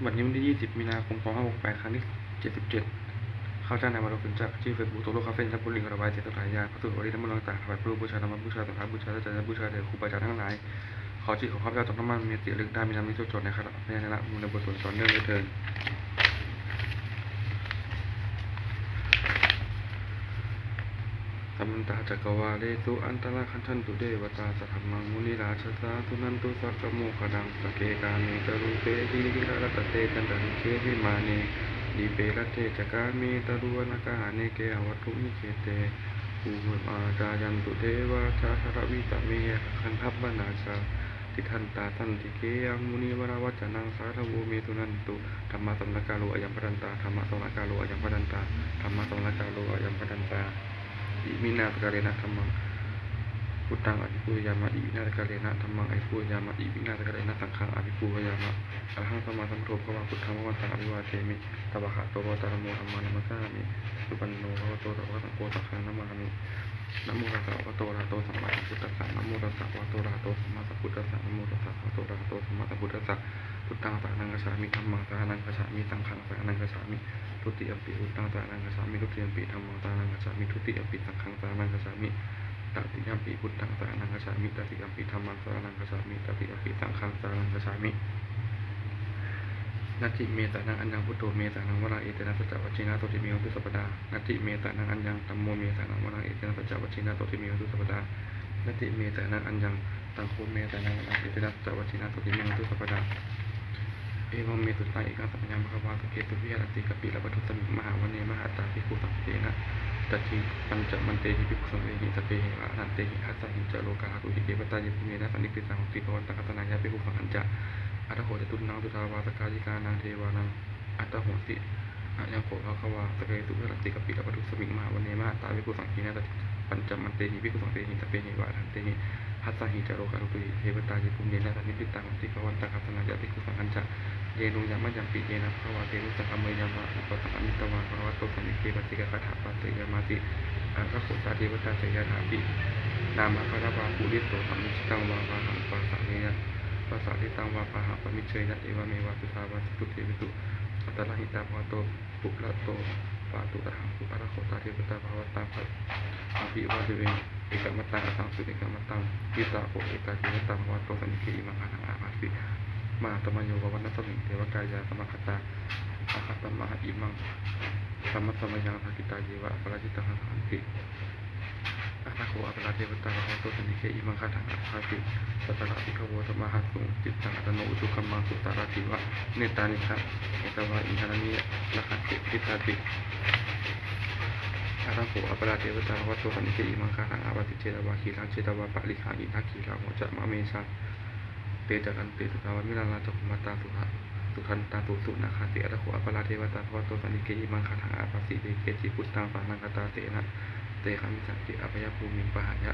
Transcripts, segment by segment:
ບັດນີ້ວັນທີຊາວເອັດ ມີນາຄົມ ສອງພັນຊາວຫົກ ໄປຄັ້ງທີເຈັດສິບເຈັດ ຂ້າພະເຈົ້າ ນາຍ ວາໂລ ເປັນຈັກ ຈາກບັນຊີເຟສບຸກ ຕົກລົງຄາເຟ ແລະ ບຸລິງ ກະລະບາຍ ເສດສະຖາຍາ ປະເສີດ ວະລີ ນະໂມຕັງ ຖວາຍເພື່ອບູຊາ ນຳມາບູຊາ ສັກການບູຊາ ສັກການບູຊາແດ່ຄູບາອາຈານທັງຫຼາຍ. ຂໍຈິດຂອງຂ້າພະເຈົ້າຈົ່ງຕັ້ງໝັ້ນ ມີສະຕິລະລຶກໄດ້ ມີທຳມີໂຊດຊ່ອຍໃນຄະນະພະຍັນຍະນະ ຢູ່ໃນບົດສວດຕໍ່ເນື່ອງໂດຍເທີ້ນ. Samantā cakkavāḷesu atrāgacchantu devatā, saddhammaṃ munirājassa suṇantu saggamokkhadaṃ. Sagge kāme ca rūpe girisikharataṭe cantalikkhe vimāne, dīpe raṭṭhe ca gāme taruvanagahane gehavatthumhi khette, bhummā cāyantu devā jalathalavisame yakkhagandhabbanāgā, tiṭṭhantā santike yaṃ munivaravacanaṃ sādhavo me suṇantu. Dhammassavanakālo ayambhadantā. Dhammassavanakālo ayambhadantā. Dhammassavanakālo ayambhadantā. Iminā sakkārena dhammaṃ buddhaṃ abhipūjayāma. Iminā sakkārena dhammaṃ abhipūjayāma. Iminā sakkārena saṅghaṃ abhipūjayāma. Arahaṃ sammāsambuddho bhagavā, buddhaṃ bhagavantaṃ abhivādemi. Svākkhāto bhagavatā dhammo, dhammaṃ namassāmi. Supaṇṇo bhagavato sāvakasaṅgho, saṅghaṃ namāmi. Namo tassa bhagavato arahato sammāsambuddhassa. Namo tassa bhagavato arahato sammāsambuddhassa. Namo tassa bhagavato arahato sammāsambuddhassa. Buddhaṃ saraṇaṃ gacchāmi. Dhammaṃ saraṇaṃ gacchāmi. Saṅghaṃ saraṇaṃ gacchāmi. Dutiyampi buddhaṃ saraṇaṃ gacchāmi. Dutiyampi dhammaṃ saraṇaṃ gacchāmi. Dutiyampi saṅghaṃ saraṇaṃ gacchāmi. Tatiyampi buddhaṃ saraṇaṃ gacchāmi. Tatiyampi dhammaṃ saraṇaṃ gacchāmi. Tatiyampi saṅghaṃ saraṇaṃ gacchāmi. Natthi me saraṇaṃ aññaṃ, buddho me saraṇaṃ varaṃ, etena saccavajjena sotthi me hotu sabbadā. Natthi me saraṇaṃ aññaṃ, dhammo me saraṇaṃ varaṃ, etena saccavajjena sotthi me hotu sabbadā. Natthi me saraṇaṃ aññaṃ, saṅgho me saraṇaṃ varaṃ, etena saccavajjena sotthi me hotu sabbadā. Evaṃ me sutaṃ. Ekaṃ samayaṃ bhagavā sakkesu viharati kapilavatthusmiṃ mahāvane mahatā bhikkhusaṅghena saddhiṃ pañcamattehi bhikkhusatehi sabbeheva arahantehi. Dasahi ca lokadhātūhi devatā yebhuyyena sannipatitā honti bhagavantaṃ dassanāya bhikkhusaṅghañca. Atha kho catunnaṃ suddhāvāsakāyikānaṃ devānaṃ attahosi: Ayaṃ kho bhagavā sakkesu viharati kapilavatthusmiṃ mahāvane mahatā bhikkhusaṅghena saddhiṃ pañcamattehi bhikkhusatehi sabbeheva arahantehi. Dasahi ca lokadhātūhi devatā yebhuyyena sannipatitā honti bhagavantaṃ dassanāya bhikkhusaṅghañca. Yebhuyyamānampi yena bhagavā tenussakameyyāma, upasakamitvā bhagavato santike paccekagāthā bhāseyyāmāti. Atha kho tā devatā seyyathāpi nāma balavā puriso sammiñjitaṃ vā bāhaṃ pasāritaṃ vā bāhaṃ sammiñjeyya, evameva suddhāvāsesu devesu antarahitā bhagavato purato pāturahaṃsu. Atha kho tā devatā bhagavantaṃ abhivādetvā ekamantaṃ aṭṭhaṃsu. Ekamantaṃ ṭhitā kho ekā devatā bhagavato santike imaṃ gāthaṃ abhāsi: Mahāsamayo pavanasmiṃ, devakāyā samāgatā, āgatamha imaṃ dhammasamayaṃ, dakkhitāyeva aparājitasaṅghanti. Atha kho aparā devatā bhagavato santike imaṃ gāthaṃ abhāsi: Tatra bhikkhavo samādahaṃsu, cittaṃ attano ujukamakaṃsu, sārathīva nettāni gahetvā indriyāni rakkhanti, paṇḍitāti. Atha kho aparā devatā bhagavato santike imaṃ gāthaṃ abhāsi: Chetvā khīlaṃ chetvā palighaṃ, indakhīlaṃ ūhacca manejā, te caranti suddhā vimalā, cakkhumatā sudantā susunāgāti. Atha kho aparā devatā bhagavato santike imaṃ gāthaṃ abhāsi: Ye keci buddhaṃ saraṇaṃ gatāse, na te gamissanti apāyabhūmiṃ, pahāya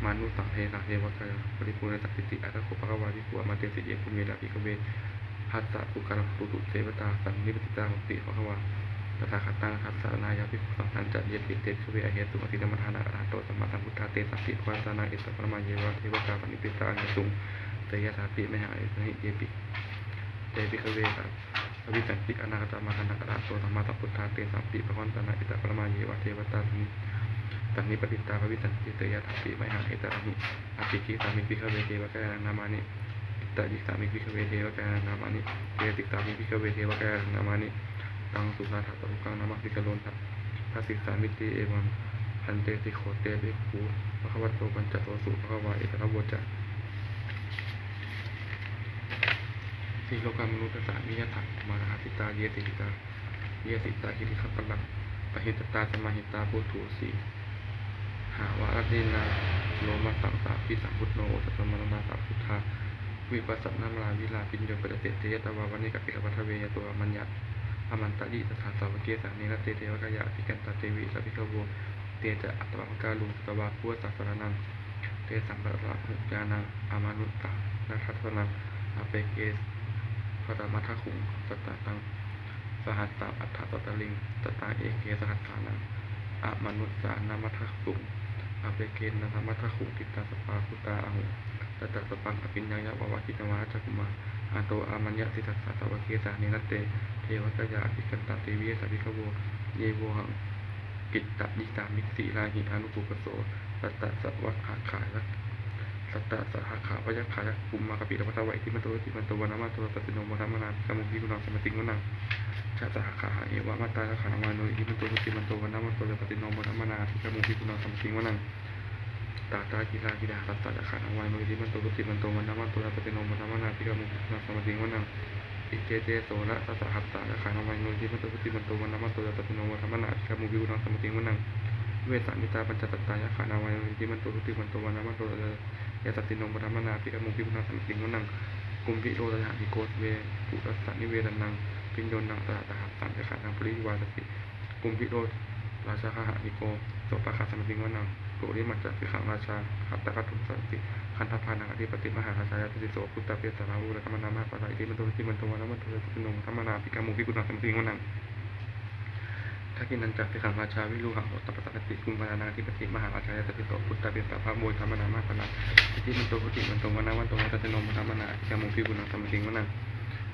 mānusaṃ dehaṃ, devakāyaṃ paripūressantīti. Atha kho bhagavā bhikkhū āmantesi: Yebhuyyena bhikkhave dasasu lokadhātūsu devatā sannipatitā honti bhagavantaṃ dassanāya bhikkhusaṅghañca. Yepi te bhikkhave ahesuṃ atītamaddhānaṃ arahanto sammāsambuddhā, tesampi bhagavantānaṃ etaparamāyeva devatā sannipatitā ahesuṃ, seyyathāpi mayhaṃ etarahi. Yepi te bhikkhave bhavissanti anāgatamaddhānaṃ arahanto sammāsambuddhā, tesampi bhagavantānaṃ etaparamāyeva devatā sannipatitā bhavissanti, seyyathāpi mayhaṃ etarahi. Atthi kissāmi bhikkhave devakāyānaṃ nāmāni. Ittha kissāmi bhikkhave devakāyānaṃ nāmāni. Veditabbaṃ bhikkhave devakāyānaṃ nāmāni. Taṃ suṇātha sādhukaṃ manasikarotha bhāsissāmīti. Evaṃ bhanteti kho te bhikkhū bhagavato paccassosuṃ. Bhagavā etadavoca: Silokamanukassāmi, yattha bhummā tadassitā, ye sitā girigabbharaṃ, pahitattā samāhitā, puthū sīhāva sallīnā, lomahaṃsābhisambhuno, odātamanasā suddhā, vippasannamanāvilā. Bhiyyo pañcasate ñatvā, vane kāpilavatthave, tato āmantayi satthā, sāvake sāsane rate. Devakāyā abhikkantā, te vijānātha bhikkhavo, te ca ātappamakaruṃ, sutvā buddhassa sāsanaṃ. Tesaṃ pāturahu ñāṇaṃ, amanussāna dassanaṃ. Appeke satamaddakkhuṃ, sataṃ sahassānaṃ atha sattariṃ, sataṃ eke sahassānaṃ, amanussānamaddasuṃ. Appekenantamaddakkhuṃ, diṭṭhaṃ sabbabhūtānaṃ ahu. Tañca sabbaṃ abhiññāya, vavakkhitvāna cakkhumā, ອາໂຕ ອາມັນຍະສິດທັດສະ ສາວະເກສາ ເນ ລັນເຕ ເທວະກະຍາ ອາທິກະຕາ ເຕ ວິຍະສາ ພິກຂະໂວ ເຍ ໂວຫະ ກິດຕະນິສາມິ ສີລາຫິ ອະນຸປູປະໂສ ສັດຕະສະຫະຄາຍະ ສັດຕະສະຫະຄາຍະ ພະຍັກຂາຍະ ກຸມມາຄະປິລະວັດທະວະ ອິທິມັນໂຕ ຈຸຕິມັນໂຕ ວັນນະມັນໂຕ ຍະຕະສິນໂນ ໂມທະມະນາ ພິກຂະມຸ ພິກຂຸນັງ ສະມະຕິງ ວະນັງ ຊະສະຫະຄາຫະເອວະ ມະດດາ ຍະຄານະວາໂນ ອິທິມັນໂຕ ຈຸຕິມັນໂຕ ວັນນະມັນໂຕ ຍະຕະສິນໂນ ໂມທະມະນາ ພິກຂະມຸ ພິກຂຸນັງ ສະມະຕິງ ວະນັງ ຕາຕາກິລາກິດດາ ສັດຕະ ຍະຄານະວາໂນ ອິທິມັນໂຕ ຈຸຕິມັນໂຕ ວັນນະມັນໂຕ ຍະຕະສິນໂນ ໂມທະມະນາ ພິກຂະມຸ ພິກຂຸນັງ ສະມະຕິງ ວະນັງ ອິເຕເຕ ໂສລະຊະສະຫັດສາ ຍະຄານະວາໂນ ອິທິມັນໂຕ ຈຸຕິມັນໂຕ ວັນນະມັນໂຕ ຍະຕະສິນໂນ ໂມທະມະນາ ພິກຂະມຸ ພິກຂຸນັງ ສະມະຕິງ ວະນັງ ເວສາມິຕາ ປັນຈະສັດຕາ ຍະຄານະວາໂນ ອິທິມັນໂຕ ຈຸຕິມັນໂຕ ວັນນະມັນໂຕ ຍະຕະສິນໂນ ໂມທະມະນາ ພິກຂະມຸ ພິກຂຸນັງ ສະມະຕິງ ວະນັງ ກຸມພິໂຣ ສະຫະນິໂກ ເວປຸລະສະ ນິເວລະນັງ ພິນໂຍນະ ສະຫັດສະຫັນ ຍະຄານະ ປະລິວາສະຕິ ກຸມພິໂຣ ລາຊາຄະຫະນິໂກ ໂສປະຄາ ສະມະຕິງ ວະນັງ ປຸລິມະຈະ ສິກຂັງລາຊາ ຫັດຕະກະຕຸ ສະສັນຕິ ຄັນທະພານັງ ອະທິປະຕິ ມະຫາລາຊາ ຍາຕະສິດໂສ ພຸດທະເປຕະ ສາວະໂວ ທຳມະນາ ມະຫາປານາ ອິທິມັນໂຕ ຈຸຕິມັນໂຕ ວັນນະມັນໂຕ ຍະຕະສິນໂນ ໂມທະມະນາ ພິກຂະມຸ ພິກຂຸນັງ ສະມະຕິງ ວະນັງ ທັກຂິນັນຈະ ສິກຂັງລາຊາ ວິລຸຫະໂຫ ຕະປະສະນັດຕິ ກຸມມາລານາ ອະທິປະຕິ ມະຫາລາຊາ ຍາຕະສິດໂສ ພຸດທະເປຕະ ສາວະໂວ ທຳມະນາ ມະຫາປານາ ອິທິມັນໂຕ ຈຸຕິມັນໂຕ ວັນນະມັນໂຕ ຍະຕະສິນໂນ ໂມທະມະນາ ພິກຂະມຸ ພິກຂຸນັງ ສະມະຕິງ ວະນັງ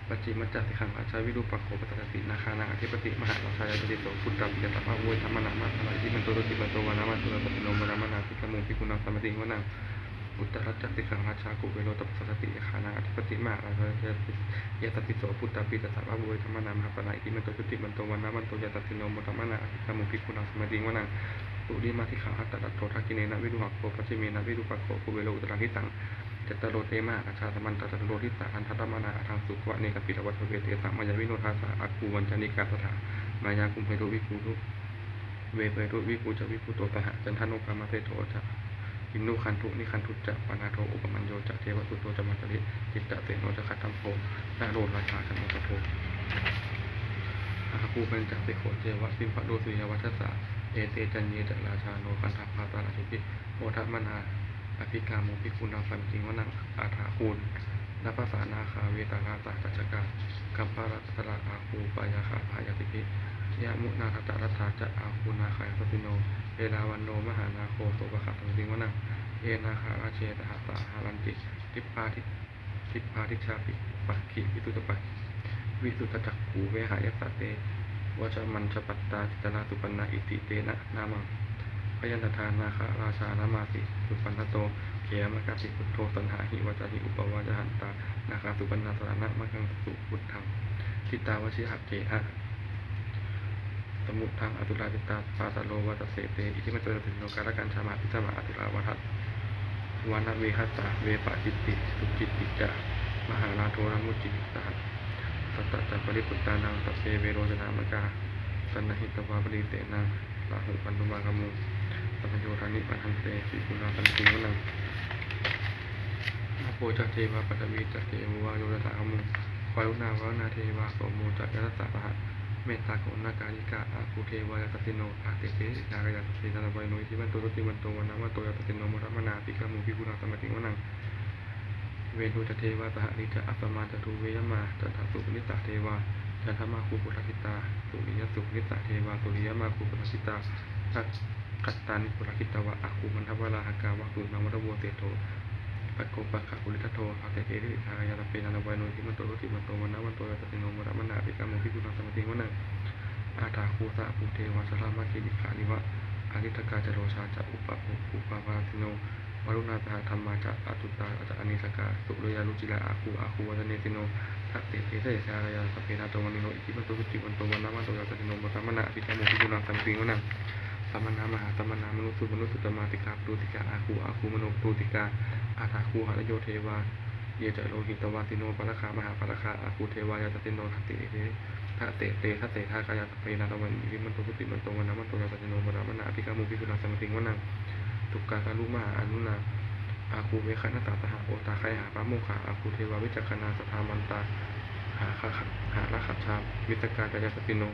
ປັດຈິມະຈະ ສິກຂັງລາຊາ ວິຣູປະໂຄ ປັດສະສັນຕິ ນາຄານັງ ອະທິປະຕິ ມະຫາລາຊາ ຍາຕະສິດໂສ ພຸດທະເປຕະ ສາວະໂວ ທຳມະນາ ມະຫາປານາ ອິທິມັນໂຕ ຈຸຕິມັນໂຕ ວັນນະມັນໂຕ ຍະຕະສິນໂນ ໂມທະມະນາ ພິກຂະມຸ ພິກຂຸນັງ ສະມະຕິງ ວະນັງ ອຸດຕະຣະຈະ ສິກຂັງລາຊາ ກຸເວໂລ ຕະປະສະສັນຕິ ຍະຄານັງ ອະທິປະຕິ ມະຫາລາຊາ ຍາຕະສິດໂສ ພຸດທະເປຕະ ສາວະໂວ ທຳມະນາ ມະຫາປານາ ອິທິມັນໂຕ ຈຸຕິມັນໂຕ ວັນນະມັນໂຕ ຍະຕະສິນໂນ ໂມທະມະນາ ພິກຂະມຸ ພິກຂຸນັງ ສະມະຕິງ ວະນັງ ປຸລິມະ ສິກຂາ ຫັດຕະລັດໂທ ທັກຂິເນນະ ວິລຸຫະໂຄ ປັດຈິເມນະ ວິຣູປະໂຄ ກຸເວໂລ ອຸດຕະລັງ ທິຕັງ ຈັດຕາໂລ ເຕ ມະຫາລາຊາ ສະມັນຕະ ຕະຕຸໂລ ທິສາ ທັນທະ ທຳມະນາ ອະທັງ ສຸຂະ ເນກະປິ ລະວັດທະເວ ເຕສັງ ມາຍາວິໂນ ທາສາ ອາກູ ວັນຈະນິກາ ສະຖາ ມາຍາ ກຸມເພຕຸ ວິກຸ ເວເພຕຸ ວິກຸ ຈະ ວິກຸໂຕ ສະຫະ ຈັນທະໂນ ກາມະເສດໂທ ຈະ ກິນນຸ ຄັນທຸ ນິຄັນທຸ ຈະ ປະນາໂທ ອຸປະມັນໂຍ ຈະ ເທວະຕຸໂຕ ຈະ ມັນຕະລິ ຈິດຕະເສໂນ ຈະ ຄັດທັມໂພ ນະໂລ ລາຊາ ຈະ ໂມຄະໂທ ອາກູ ບັນຈະ ສິໂຄ ເທວະ ສິມພະໂລ ສຸລິຍະວັດທະສາ ເອເຕ ຈັນເຍ ຈະ ລາຊາໂນ ກັນທະພາ ຕາລາທິປິ ໂມທະມະນາ ອະພິກາມຸ ພິກຂຸນັງ ສະມະຕິງ ວະນັງ ອາທາຄູ ນາພະສາ ນາຄາ ເວຕາລາ ສະຫັດສະກາ ກັມພະລະ ກະສະລະ ອາກູ ປາຍາຄາ ພະຍາທິປິ ຍະມຸນາ ທັດຕະລັດຖາ ຈະ ອາກູ ນາຄາ ຍາຕະສິນໂນ ເອລາວັນໂນ ມະຫານາໂຄ ໂສປະຄາ ສະມະຕິງ ວະນັງ ເອນາຄາຣາເຊ ສະຫັດສາ ຫະລັນຕິ ທິບພາທິ ທິບພາທິດຊາ ປັກຂິ ວິສຸດຕະປັກຂິ ວິສຸດຕະຈັກຂູ ເວຫາຍັດສາ ເຕ ວະຊະມັນຊະປັດຕາ ຈິຕະລາ ສຸປັນນາ ອິຕິເຕນະ ນາມັງ ພະຍັນຕະທາ ນາຄະລາຊາ ນະມາສິ ສຸປັນນະໂຕ ເຂມະກະສິ ພຸດໂທ ສັນຫາຫິ ວາຈາຫິ ອຸປະວາຈະຫັນຕາ ນາຄາ ສຸປັນນາ ສະລະນະມະກັງສະ ສຸພຸດທັງ ທິຕາວະຊິຫະເກຫະ ສະມຸດທັງ ອະສຸລາ ຈິດຕາ ປາສາໂລ ວັດຕະເສ ເຕ ອິທິມັນໂຕ ຍະຕະສິນໂນ ກາລະກັນຊະມະ ທິສະມາ ອະສຸລາ ວະນະ ວະນະເວຫັດຕາ ເວປະຈິດຕິ ສຸກິດຕິ ຈະ ມະຫາລາໂທ ນະມຸດຈິ ສະຫັດສະຕະ ຈະ ປະລິປຸດຕານັງ ສັບເພ ເວໂຣຈະນາມະກາ ສະນະຫິດຕະວາ ປະລິເຕນະ ລາຫຸ ພັນທຸມາຄະມຸ ສະພະໂຍທານິ ພັນທັນເຕ ພິກຂຸນາ ສະມິດທິງ ວະນັງ ອາໂປ ຈະ ເທວາ ປະຖະວີ ຈະ ເທໂວ ວາໂຍ ຕະຖາຄະມຸ ວາລຸນາ ວາລຸນາ ເທວາ ໂສໂມ ຈະ ຍະທັດສະ ປະຫະ ເມດຕາ ກະລຸນາ ກາລິກາ ອາກູ ເທວາ ຍາຕະສິນໂນ ທະເຕ ເຕ ເຕ ທາກະຍາ ສັບເພ ນາລະວາຍໂນ ອິທິມັນໂຕ ຈຸຕິມັນໂຕ ວັນນະມັນໂຕ ຍາຕະສິນໂນ ໂມທະມະນາ ພິກຂະມຸ ພິກຂຸນາ ສະມະຕິງ ວະນັງ ເວໂທ ຈະ ເທວາ ສະຫະລິ ຈະ ອັດສະມາ ຈະ ທຸເວຍະມາ ຈະ ທະສຸປະນິດຕາ ເທວາ ຈະ ທະມາ ຄູ ປຸລະກິດຕາ ສຸລິຍະສຸປະນິດຕາ ເທວາ ສຸລິຍະມາ ຄູ ປຸລະກິດຕາ ທັກ ຄັດຕານິ ປຸລະກິດຕະວະ ອາຄູ ມັນທະວະລາຫະກາ ວະສຸ ນາ ວັດຕະໂວ ເສດໂທ ປະໂກ ປັກຂະ ປຸລິທັດໂທ ທະເຕ ເຕ ເຕ ທາກະຍາ ສັບເພ ນາລະວາຍໂນ ອິທິມັນໂຕ ຈຸຕິມັນໂຕ ວັນນະມັນໂຕ ຍາຕະສິນໂນ ໂມທະມະນາ ພິກຂະມຸ ພິກຂຸນາ ສະມະຕິງ ວະນັງ ອາຖາຄູ ສະ ອາຄູ ເທວາ ສະລາມະ ເຄ ນິກຂາ ນິວະ ອາລິດຖະກາ ຈະ ໂລຊາ ຈະ ອຸປະ ອຸປະວາສິໂນ ວາລຸນາ ສະຫະ ທຳມາ ຈະ ອາຕຸຕາ ຈະ ອານີສະກາ ສຸລິຍາລຸຈິລາ ອາຄູ ອາຄູ ວັດຕະເນສິໂນ ທະເຕ ເຕ ເຕ ທາກະຍາ ສັບເພ ນາໂຕ ມະນີໂນ ອິທິມັນໂຕ ຈຸຕິມັນໂຕ ວັນນະມັນໂຕ ຍາຕະສິນໂນ ໂມທະມະນາ ພິກຂະມຸ ພິກຂຸນາ ສະມະຕິງ ວະນັງ ສະມະນາ ມະຫາສະມະນາ ມະນຸສະ ມະນຸສະຕະມາ ສິກຂາປະຕູ ສິກຂາ ອາຄູ ອາຄູ ມະໂນປະຕູ ສິກຂາ ອາຖາຄູ ຫະລະໂຍ ເທວາ ເຍ ຈະ ໂລຫິຕະວາສິໂນ ປາລະຄາ ມະຫາປາລະຄາ ອາຄູ ເທວາ ຍາຕະສິນໂນ ທະເຕ ເຕ ທະເຕ ເຕ ທະເສ ທາກະຍາ ສັບເພ ນາຕະວັນ ອິທິມັນໂຕ ຈຸຕິມັນໂຕ ວັນນະມັນໂຕ ຍາຕະສິນໂນ ໂມທະມະນາ ພິກຂະມຸ ພິກຂຸນາ ສະມະຕິງ ວະນັງ ຕຸກກາຄາລຸ ມະຫາອາລຸນາ ອາຄູ ເວຄະນະຕາ ສະຫະ ໂອຕາຄະຍະຫາ ປາໂມຄາ ອາຄູ ເທວາ ວິຈັກຂະນາ ສະທາມັນຕາ ຫາຄະ ຫາລະຄະຊາ ມິດສະກາ ຈະ ຍາຕະສິນໂນ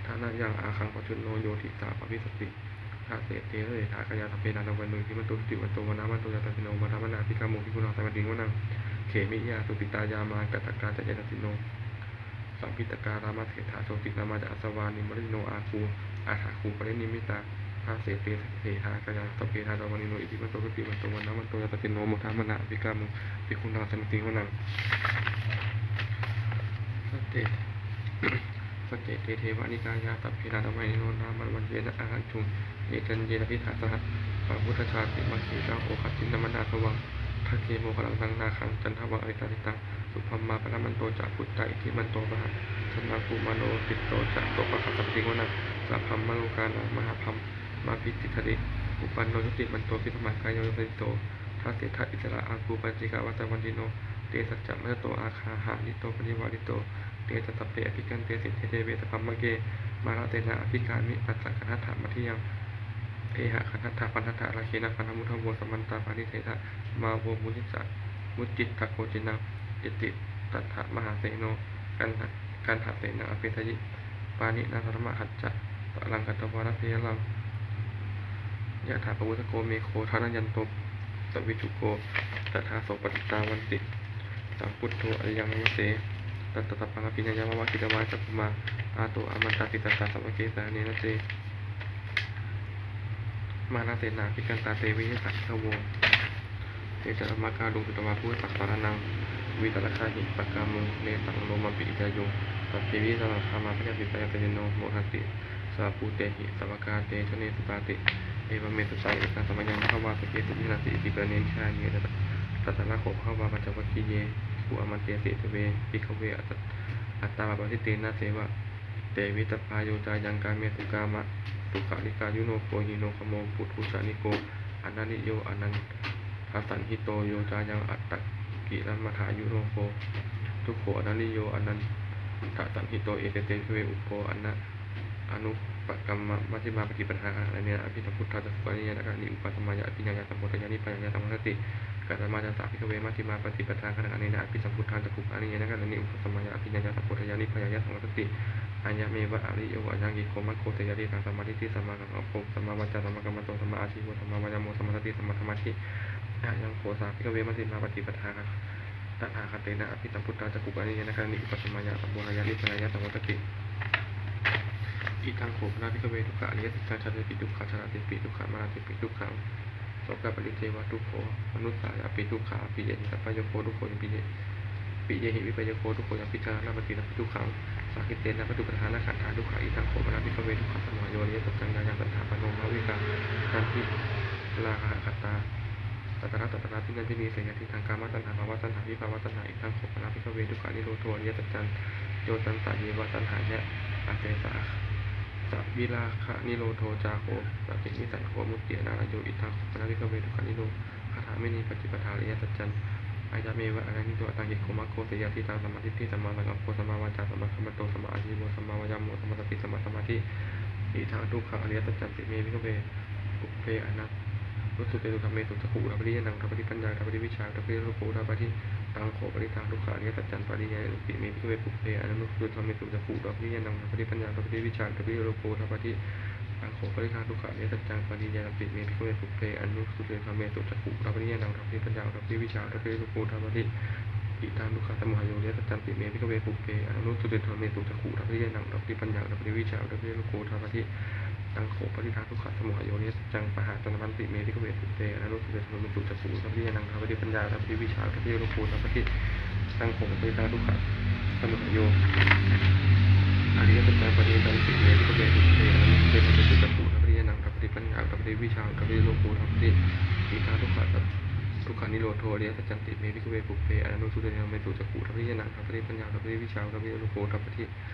ທະນະຍັງ ອາຄັງ ປະຈຸນໂນ ໂຍທິສາ ປະວິສະຕິ ທະເຕ ເຕ ທະເສ ທາກະຍາ ສັບເພ ນາຕະວັນໂນ ອິທິມັນໂຕ ຈຸຕິມັນໂຕ ວັນນະມັນໂຕ ຍາຕະສິນໂນ ໂມທະມະນາ ພິກຂະມຸ ພິກຂຸນາ ສະມະຕິງ ວະນັງ ເຂມິຍາ ສຸກິຕາ ຍາມາ ກັດຕະກາ ຈະ ຍາຕະສິນໂນ ສຳພິດຕະກາ ຣາມະເສຖາ ໂຊຕິນາມາ ຈະ ອາສະວາ ນິມມະລິໂນ ອາຄູ ອາຖາຄູ ປະລິນິມມິຕາ ທາເສ ເຕ ເສຖາກາຍາ ສັບເພ ທາດາວາລິໂນ ອິດທິມັນໂຕ ຈຸຕິມັນໂຕ ວັນນະວັນໂຕ ຍັດສະຕິນໂນ ໂມທະມະນະ ອະພິກາມຸ ພິກຂຸນທັງ ສະມິຕິ ວັນນັງ ສະເຕ ສະເຕ ເຕ ເທວະນິກາຍາ ສັບເພ ທາດາວາລິໂນ ນາມະວັນເຍນະ ອາຫັນຕຸງ ເນຈັນເຍນະ ທິຖາສະຫັດ ພະພຸດທະຊາຕິມັກຂີ ກາໂຫ ຄະຕິນະມະນາສະວັງ ທັກເຄ ໂມຄະລັນຕັງ ນາຄັງ ຈັນທະວັງ ອະລິຕາທິຕັງ ສຸບັມມາ ປະລະມັນໂຕ ຈະ ປຸດຕະ ອິດທິມັນໂຕ ມະຫາສະນະ ກຸມາໂລ ສິດໂຕ ຈະໂຕ ປະກາສະ ປະຕິວັນນັງ ສະພັມມະໂລການັງ ມະຫາພັມມະພິຕິຖະຕິ ອຸປັນໂນ ຈຸຕິມັນໂຕ ພິລະມະກາໂຍ ຍະໂສ ທະເສຖະ ອິດສະລະອາກູ ປັນຈິກະວັດຕະວັນຕິໂນ ເຕສັດຈະ ມັດຕະໂຕ ອາຄາຫະລິໂຕ ປະນິວາລິໂຕ ເຕຈະ ສັບເປ ອະພິກະເຕ ເສດເທ ເດເວ ສະພະມະເກ ມາລະເຕນະ ອະພິກາມິ ອັດຕະກັນທັດຖະ ມັດທິຍັງ ເອຫະກັນທັດຖະ ພັນທັດຖະ ລາເຄນະ ພັນທະມຸດທະໂວ ສະມັນຕາ ປາລິເສດຖະ ມາໂວ ມຸນິສະ ມຸດຈິດຕະໂກ ຈິນນະ ອິດຕິຕັດຖະ ມະຫາເສໂນ ກັນຫະ ກັນຫະເສນະ ອະເປສະຍິ ປານິນາ ທະມະຫັດຈະ ຕະລັງກະຕະວາ ລະເພຍະລັງ ຍະຖາ ປະວູຊະໂກ ເມໂຄ ທະນະຍັນໂຕ ສະວິດທຸໂກ ຕະທາໂສ ປະຕິຕາວັນຕິ ສັງຄຸດໂທ ອະລິຍັງ ນະມະເສ ຕັດຕະ ສະພັງ ອະພິນະຍາ ມາວະ ກິດຕະວາ ຈັກຂຸມາ ອາໂຕ ອາມັນຕາ ສິດທັດຕາ ສາວະເກ ສາເນນະ ເຊ ມານາເສນາ ພິກຂັນຕາ ເຕ ວິລິສາ ພິກຂະໂວ ເຕຈະ ອາມາກາລຸງ ສຸດຕະວາ ພຸດທະສາສະນະນັງ ວິຕະລະຄະຫິ ປະກາມຸງ ເນຕັງ ໂລມະປິ ວິກາຍຸງ ສັບເພ ວິລິສາ ສັງຄາມາ ພະຍາສິ ພະຍາຕະເຍໂນ ໂມທັນຕິ ສະພະພູເຕຫິ ສະວະກາເຕຊະເນ ສຸຕາຕິ ເອວະເມ ສຸຕັງ ເອຕັງ ສະມະຍັງ ພະຄະວາ ສະເກ ສຸວິຫາຣະຕິ ອິຕິ ປະເນນທິທາຍະ ຕະຕະລະໂຄ ພະຄະວາ ປັນຈະວັກຄີເຍ ພິກຂຸ ອາມັນເຕ ເສດຕະເວ ພິກຂະເວ ອະຕະ ອັດຕາ ປາປະຕິເຕນະ ເສວະ ເຕ ວິຕະປາໂຍ ຈາຍັງ ກາເມ ສຸກາມະ ສຸຂາລິກາ ຍຸໂນໂກ ຫິໂນຄະໂມ ປຸຖຸຊະນິໂກ ອະນາລິໂຍ ອະນັນທະສັນຫິໂຕ ໂຍ ຈາຍັງ ອັດຕະກິລະມະທາ ຍຸໂນໂຄ ທຸກໂຂ ອະນາລິໂຍ ອະນັນທະສັນຫິໂຕ ເອເຕ ເຕ ພິກຂະເວ ອຸໂພ ອະນະ ອະນຸປະກຳມະ ມັດທິມາ ປະຕິປະທາ ຄະນະເອນະ ອະພິສຳພຸດທາ ຈັກຂຸການິເຍນະ ຄະນະນິ ອຸປະສະມາຍະ ອະພິນະຍາ ສຳໂພທະຍາ ນິພະຍາຍະ ສຳພາສະຕິ ກະຕະມາຈາສະ ພິກຂະເວ ມັດທິມາ ປະຕິປະທາ ຄະນະເອນະ ອະພິສຳພຸດທາ ຈັກຂຸການິເຍນະ ຄະນະນິ ອຸປະສະມາຍະ ອະພິນະຍາ ສຳໂພທະຍາ ນິພະຍາຍະ ສຳພາສະຕິ ອາຍະເມວະ ອະລິໂຍ ອາຍັງກິໂກ ມັກໂຄ ເສຍຍະທິ ສຳມາທິດຖິ ສຳມາສັງກັບໂພ ສຳມາວາຈາ ສຳມາກຳມັນໂຕ ສຳມາອາຊີໂວ ສຳມາວາຍາໂມ ສຳມາສະຕິ ສຳມາສະມາທິ ອາຍັງໂຄ ສາ ພິກຂະເວ ມັດທິມາ ປະຕິປະທາ ຕະຖາຄະເຕນະ ອະພິສຳພຸດທາ ຈັກຂຸການິເຍນະ ຄະນະນິ ອຸປະສະມາຍະ ສຳໂພທະຍາ ນິພະຍາຍະ ສຳພາສະຕິ ອິທັງໂຂ ປະນາ ພິກຂະເວ ທຸກຂະອະລິຍະສັດຈັງ ຊາຕິປິ ທຸກຂະ ຊະລາຕິປິ ທຸກຂະ ມະລາຕິປິ ທຸກຂັງ ໂສກະປະລິເທວະທຸກໂຂ ມະນຸດສາຍະປິ ທຸກຂາ ອະປິເຍຫິ ສັບພະໂຍໂຄ ທຸກໂຂ ຍະປິເຍ ປິເຍຫິ ວິປະໂຍໂຄ ທຸກໂຂ ຍະປິ ຊະລະນະປະຕິ ນະປິ ທຸກຂັງ ສາກິເຕນະ ປະຕຸປະທານະຂັນທາ ທຸກຂາ ອິທັງໂຂ ປະນາ ພິກຂະເວ ທຸກຂະສະມຸຫະໂຍ ອະລິຍະສັດຈັງ ຍາຍັງ ຕັນຫາປະໂນ ມະຫາວິກາ ທັນທິລາຄະຕາ ຕະຕະລະ ຕະຕະລະ ຕິນະທິນີ ເສຍຍະທິ ທັງກາມະຕັນຫາ ພະວະຕັນຫາ ວິພາວະຕັນຫາ ອິທັງໂຂ ປະນາ ພິກຂະເວ ທຸກຂານິໂຣໂທ ອະລິຍະສັດຈັງ ໂຍ ຕັນສະເຢວະ ຕັນຫາຍະ ອາເສສາ ສະວິລາຄະນິໂຣໂທ ຈາໂຄ ສະຕິນິສສະໂຄ ວິມຸດຕິອະນາລະໂຍ ອິທັງໂຂ ປະນາ ພິກຂະເວ ທຸກຂານິໂຣ ຄະຖາມິນີ ປະຕິປະທາ ອະລິຍະສັດຈັງ ອາຍະເມວະ ອາຍັງກິໂກ ອັດຕັງກິໂກ ມັກໂຄ ເສຍຍະທິ ທັງສຳມາທິດຖິ ສຳມາສັງກັບໂພ ສຳມາວາຈາ ສຳມາກຳມັນໂຕ ສຳມາອາຊີໂວ ສຳມາວາຍາໂມ ສຳມາສະຕິ ສຳມາສະມາທິ ອິທັງທຸກຂັງ ອະລິຍະສັດຈັນຕິ ເມ ພິກຂະເວ ປຸບເພ ອະນະນຸສຸເຕສຸ ທຳເມສຸ ຈັກຂຸອຸດາປະລິຍານານອຸດາປະຕິ ປັນຍາອຸດາປະຕິ ວິຊາອຸດາປະຕິ ໂອໂພ ອຸດາປະຕິ ຕັງໂຂ ປະລິທັງທຸກຂະອະລິຍະສັດຈັງ ປະລິຍານະຕິ ເມ ພິກຂະເວ ປຸບເພ ອະນະນຸສະຕຸເຕ ທຳເມສຸ ຈັກຂຸອຸດາປະລິຍານານອຸດາປະຕິ ປັນຍາອຸດາປະຕິ ວິຊາອຸດາປະຕິ ໂອໂພ ອຸດາປະຕິ ຕັງໂຂ ປະລິທັງທຸກຂະອະລິຍະສັດຈັງ ປະລິຍານະຕິ ເມ ພິກຂະເວ ປຸບເພ ອະນະນຸສະຕຸເຕ ທຳເມສຸ ຈັກຂຸອຸດາປະລິຍານານອຸດາປະຕິ ປັນຍາອຸດາປະຕິ ວິຊາອຸດາປະຕິ ໂອໂພ ອຸດາປະຕິ ອິທັງທຸກຂະສະມຸຫະໂຍ ອະລິຍະສັດຈັນຕິ ເມ ພິກຂະເວ ປຸບເພ ອະນະນຸສະຕຸເຕ ທຳເມສຸ ຈັກຂຸອຸດາປະລິຍານານອຸດາປະຕິ ປັນຍາອຸດາປະຕິ ວິຊາອຸດາປະຕິ ໂອໂພ ອຸດາປະຕິ ຕັງໂຂ ປະລິທັງທຸກຂະສະມຸຫະໂຍ ອະລິຍະສັດຈັງ ປະຫາຕະນະວັນຕິ ເມ ພິກຂະເວ ປຸບເພ ອະນະນຸສະຕຸເຕ ທຳເມສຸ ຈັກຂຸອຸດາປະລິຍານານອຸດາປະຕິ ປັນຍາອຸດາປະຕິ ວິຊາອຸດາປະຕິ ໂອໂພ ອຸດາປະຕິ ຕັງໂຂ ປະລິທັງທຸກຂະສະມຸຫະໂຍ ອະລິຍະສັດຈັງ ປະລິຍັນຕັນຕິ ເມ ພິກຂະເວ ປຸບເພ ອະນະນຸສະຕຸເຕ ທຳເມສຸ ຈັກຂຸອຸດາປະລິຍານານອຸດາປະຕິ ປັນຍາອຸດາປະຕິ ວິຊາອຸດາປະຕິ ໂອໂພ ອຸດາປະຕິ ອິທັງທຸກຂະ ທຸກຂະນິໂຣໂທ ອະລິຍະສັດຈັນຕິ ເມ ພິກຂະເວ ປຸບເພ ອະນະນຸສະຕຸເຕ ທຳເມສຸ ຈັກຂຸອຸດາປະລິຍານານອຸດາປະຕິ ປັນຍາອຸດາປະຕິ ວິຊາອຸດາປະຕິ ໂອໂພ ອຸດາປະຕິ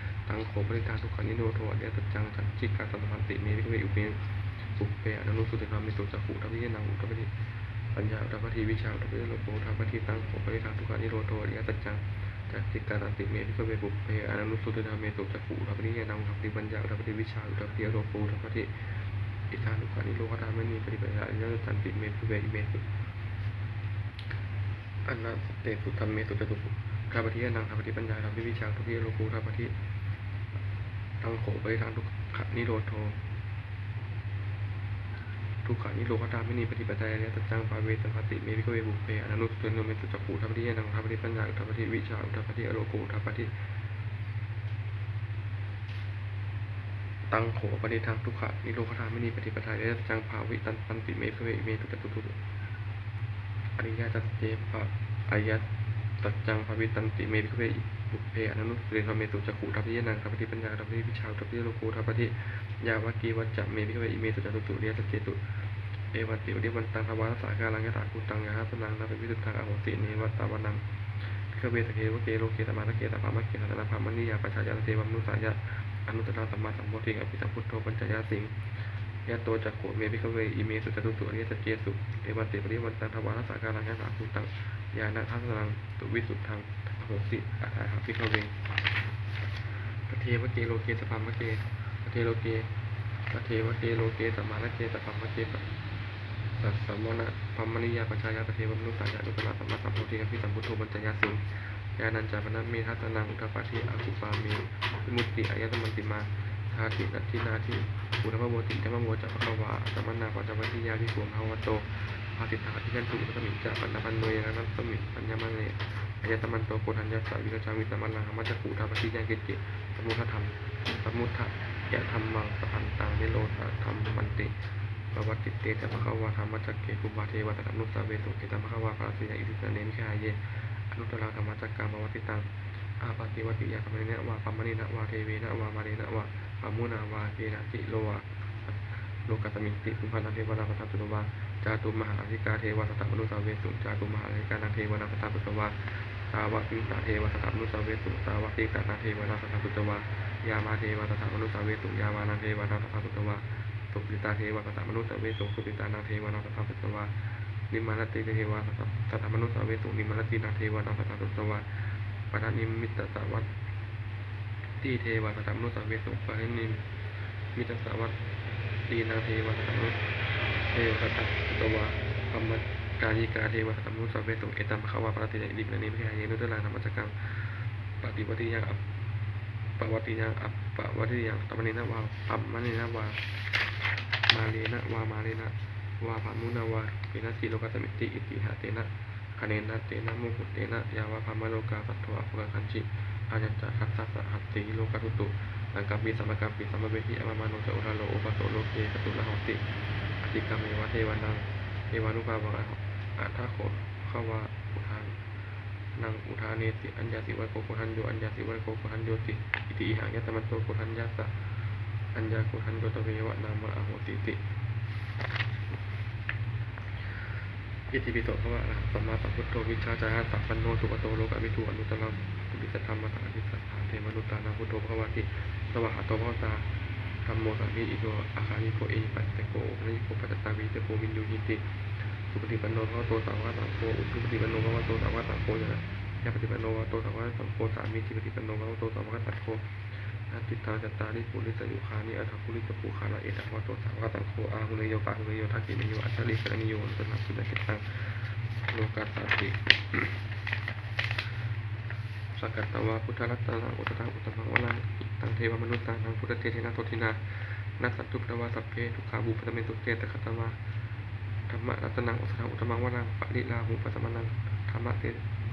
ຕັງໂຂ ປະລິທັງທຸກຂະນິໂຣໂທ ອະລິຍະສັດຈັງ ສັນຈິກາຕະຕະພັນຕິ ເມ ພິກຂະເວ ອຸເມ ປຸບເພ ອະນະນຸສະຕຸເຕ ທຳເມສຸ ຈັກຂຸອຸດາປະລິຍານານອຸດາປະຕິ ປັນຍາອຸດາປະຕິ ວິຊາອຸດາປະຕິ ໂອໂພ ອຸດາປະຕິ ຕັງໂຂ ປະລິທັງທຸກຂະນິໂຣໂທ ອະລິຍະສັດຈັງ ສັນຈິກາຕະຕະພັນຕິ ເມ ພິກຂະເວ ປຸບເພ ອະນະນຸສະຕຸເຕ ທຳເມສຸ ຈັກຂຸອຸດາປະລິຍານານອຸດາປະຕິ ປັນຍາອຸດາປະຕິ ວິຊາອຸດາປະຕິ ໂອໂພ ອຸດາປະຕິ ອິທັງທຸກຂະນິໂຣທະຄາຕະເມນິ ປະຕິປະທາ ອະລິຍະສັດຈັນຕິ ເມ ພິກຂະເວ ອິເມ ອະນາເຕສຸ ທຳເມສຸ ຈັກຂຸອຸດາປະລິຍານານອຸດາປະຕິ ປັນຍາອຸດາປະຕິ ວິຊາອຸດາປະຕິ ໂອໂພ ອຸດາປະຕິ ຕັງໂຂ ປະລິທັງທຸກຂະນິໂຣໂທ ທຸກຂະນິໂຣທະຄາຕະເມນິ ປະຕິປະທາ ອະລິຍະສັດຈັງ ພະເວສັມພັນຕິ ເມ ພິກຂະເວ ປຸບເພ ອະນະນຸສະຕຸເຕ ທຳເມສຸ ຈັກຂຸອຸດາປະລິຍານານອຸດາປະຕິ ປັນຍາອຸດາປະຕິ ວິຊາອຸດາປະຕິ ໂອໂພ ອຸດາປະຕິ ສັງ ໂຄ ປະນິດທັງ ທຸກຂະນິໂຣທະກາມິນີປະຕິປະທາ ອະລິຍະສັດຈັງ ພາວິຕັນ ຕັນຕິ ເມ ພິກຂະເວ ອິເມ ສຸຈະຕຸຕຸ ອະລິຍະສັດເຈ ພະ ອະລິຍະສັດຈັງ ພາວິຕັນຕິ ເມ ພິກຂະເວ ປຸບເພ ອະນານຸສະສະເຣນ ທຳເມສຸ ຈັກຂຸ ອຸດທະປະຕິ ຍານາ ອຸດທະປະຕິ ວິຊາ ອຸດທະປະຕິ ໂລກຸ ອຸດທະປະຕິ ຍາວະ ກີວະ ຈະ ເມ ພິກຂະເວ ອິເມ ສຸຈະຕຸຕຸ ອະລິຍະສັດເຈ ເອວັນຕິ ວະລິວັນຕັງ ທະວາລະສາກາລັງ ຍະຖາພູຕັງ ຍາທັດສະນັງ ນະ ວິສຸດທັງ ອະໂຫສິ ເນ ວັດຕະວະນັງ ພິກຂະເວ ສັກເຂ ວະເກ ໂລເກ ສະມານະເກ ສັບພະມະເກ ສັດຕະນາພາມະນີຍາ ປັດສະຍານະ ເທວະມະນຸດສາຍະ ອະນຸດຕະລັງ ສຳມາສຳໂພທິ ອະພິສຳພຸດໂທ ປັນຈະຍະສິງ ຍະໂຕ ຈັກຂຸ ເມ ພິກຂະເວ ອິເມ ສຸຈະຕຸຕຸ ອະລິຍະສັດເຈ ເອວັນຕິ ວະລິວັນຕັງ ທະວາລະສາກາລັງ ຍະຖາພູຕັງ ຍານະທັດສະນັງ ວິສຸດທັງ ອະໂຫສິ ອັດຖາຫະ ພິກຂະເວ ຕະເທວະເກ ໂລເກ ສັບພະມະເກ ຕະເທໂລເກ ຕະເທວະເກ ໂລເກ ສະມານະເກ ສັບພະມະເກ ປັດສະມະນະພາມະນີຍາ ປັດສະຍານະ ເທວະມະນຸດສາຍະ ອະນຸດຕະລັງ ສຳມາສຳໂພທິ ອະພິສຳພຸດໂທ ປັນຈະຍະສິງ ຍານັນຈາ ປະນະເມ ທັດສະນັງ ອຸດທະປາທິ ອະກຸປາເມ ວິມຸດຕິ ອາຍະຕະມັນຕິມາ ທາຕິ ນັດຖິນາທິ ອຸດທະພະໂວ ຕິ ທຳມະໂວ ຈະ ພະຄະວາ ອາຕະມະນາ ປັນຊະວັດທິຍາ ວິພູ ພະຄະວະໂຕ ພາສິດທັງ ອະພິວັນຕຸ ອຸປະສະມິງ ຈະ ປັນນະພັນໂນ ຍານະລັດສະມິ ປັນຍະມະເນ ອາຍະຕະມັນໂຕ ໂກະທັນຍັດສະ ວິລະຈັງ ວິສະມະລັງ ທຳມະຈັກຂຸ ທາປະຕິຍັງ ກິດເຈ ສະມຸດທະທຳ ສະມຸດທະຍະທຳມັງ ສະພັນຕັງ ນິໂຣທະທຳມັນຕິ ປະວັດຕິເຕ ຈະ ພະຄະວາ ທຳມະຈັກເກຂຸ ພະເທວະສະທຳມະນຸດສາເວສຸ ເອຕັງ ພະຄະວາ ພະລັດສະຍາ ອິຕິສະເນ ວິຄະຫາເຍ ອະນຸດຕະລັງ ທຳມະຈັກກັງ ປະວັດຕິຕັງ ອາປາຕິວັດຕິຍັງ ສະມະເນນະວາ ພາມະເນນະວາ ເທເວນະວາ ມາເຣນະວາ ພາມຸນາວາ ເກນະ ຕິໂລວາ ໂລກັສສະມິງ ຕິກຸມພານັງ ເທວານັງ ສັດທັງ ສຸດທະວາ ຈາຕຸມະຫາລາຊິກາ ເທວາ ສັດທະມະນຸດສາເວສຸ ຈາຕຸມະຫາລາຊິການັງ ເທວານັງ ສັດທັງ ສຸດທະວາ ສາວະຕິສາ ເທວາ ສັດທະມະນຸດສາເວສຸ ສາວະຕິສານັງ ເທວານັງ ສັດທັງ ສຸດທະວາ ຍາມາ ເທວາ ສັດທະມະນຸດສາເວສຸ ຍາມານັງ ເທວານັງ ສັດທັງ ສຸດທະວາ ຕຸສິຕາ ເທວາ ສັດທະມະນຸດສາເວສຸ ຕຸສິຕານັງ ເທວານັງ ສັດທັງ ສຸດທະວາ ນິມມາລະຕີ ເທວາ ສັດທະມະນຸດສາເວສຸ ນິມມາລະຕີນັງ ເທວານັງ ສັດທັງ ສຸດທະວາ ປະນິມມິດຕະສາວັດ ຕີ ເທວາ ສັດທະມະນຸດສາເວສຸ ປະນິມມິດຕະສາວັດຕີນັງ ເທວາ ສັດທະມະນຸດ ເທວາ ສັດທັງ ສຸດທະວາ ພັມມະກາຍິກາ ເທວາ ສັດທະມະນຸດສາເວສຸ ເອຕັງ ພະຄະວາ ພະລັດສະຍາ ອິຕິປິສະເນ ວິຄະຫາເຍ ອະນຸດຕະລັງ ທຳມະຈັກກັງ ປະຕິວັດຕິຍັງ ອະປະວັດຕິຍັງ ອະປະວັດຕິຍັງ ສະມະເນນະວາ ພາມະເນນະວາ ມາເຣນະວາ ມາເຣນະວາ ພາມຸນາວາ ເກນະ ຕິໂລກັສສະມິງ ຕິ ອິຕິຫະເຕນະ ຄະເນນະ ເຕນະ ໂມກຸເຕນະ ຍາວະ ພາມະໂລກາ ສັດໂທ ອາໂພຄະຄັນຊິ ອາຍັນຈະ ທັດສະສະຫັດສີ ໂລກັດຕຸຕຸ ສັງກຳປິ ສຳມະກຳປິ ສຳມະເວທິ ອະມາມະໂນ ຈະ ໂອທາໂລ ໂອພະໂສ ໂລເກ ຈະຕຸລະຫົສີ ອະຕິກຳເມວະ ເທວານັງ ເທວານຸພາວັງ ອະທະໂຄ ພະຄະວາ ອຸທານັງ ອຸທາເນຕິ ອັນຍາສິ ວັດໂກ ໂກທັນໂຍ ອັນຍາສິ ວັດໂກ ໂກທັນໂຍຕິ ອິຕິ ອີຫັງ ຍະຕະມັນໂຕ ໂກທັນຍະສະ ອັນຍາ ໂກທັນໂຍ ຕະເວວະ ນາມະ ອະໂຫສີຕິ ອິຕິປິໂສ ພະຄະວາ ອະລະຫັງ ສຳມາສຳພຸດໂທ ວິຊາຈາລະສຳປັນໂນ ສຸກະໂຕ ໂລກະວິທູ ອະນຸດຕະລັງ ປຸລິສະທຳມະສາຣະຖິ ສັດຖາ ເທວະມະນຸດສານັງ ພຸດໂທ ພະຄະວາຕິ ສະວາຫາໂຕ ພະຄະວະຕາ ທຳໂມ ສາມີ ອິໂຕ ອາຄາລິໂກ ເອຫິປັດສະໂກ ໂອປະນະຍິໂກ ປັດຈະຕາ ວິນິດສະໂກ ວິນຍູຫິຕິ ສຸປະຕິປັນໂນ ພະຄະວະໂຕ ສາວະກະສັງໂຄ ອຸຈຸປະຕິປັນໂນ ພະຄະວະໂຕ ສາວະກະສັງໂຄ ຍານະຍາປະຕິປັນໂນ ພະຄະວະໂຕ ສາວະກະສັງໂຄ ສາມີຈິປະຕິປັນໂນ ພະຄະວະໂຕ ສາວະກະສັງໂຄ ຍະຕິດຕັງ ຈັດຕາລິ ປຸລິສະຍຸຄານິ ອັດຖະປຸລິສະປູຄານະ ເອຕະ ພະຄະວະໂຕ ສາວະກະສັງໂຄ ອາຫຸເນໂຍ ປາຫຸເນໂຍ ທັກຂິເນໂຍ ອັນຕະລິສະກະນິໂຍ ອະນຸດຕະລັງ ປຸນນະກິດຕັງ ໂລກັດສາຕິ ສັກກະຕະວາ ພຸດທະລັດຕະນັງ ໂອສະຖັງ ອຸດຕະມັງ ວະລັງ ຫິຕັງ ເທວະມະນຸດສານັງ ພຸດທະເຕຈະນະ ໂສທິນາ ນັດສັນຕຸ ພະຄະວາ ສັບເພ ທຸກຂາ ວູປະຊາເມ ສຸເຕ ສັກກະຕະວາ ທຳມະລັດຕະນັງ ໂອສະຖັງ ອຸດຕະມັງ ວະລັງ ປະລິລາຫູ ປັດສະມະນັງ ທຳມະເຕ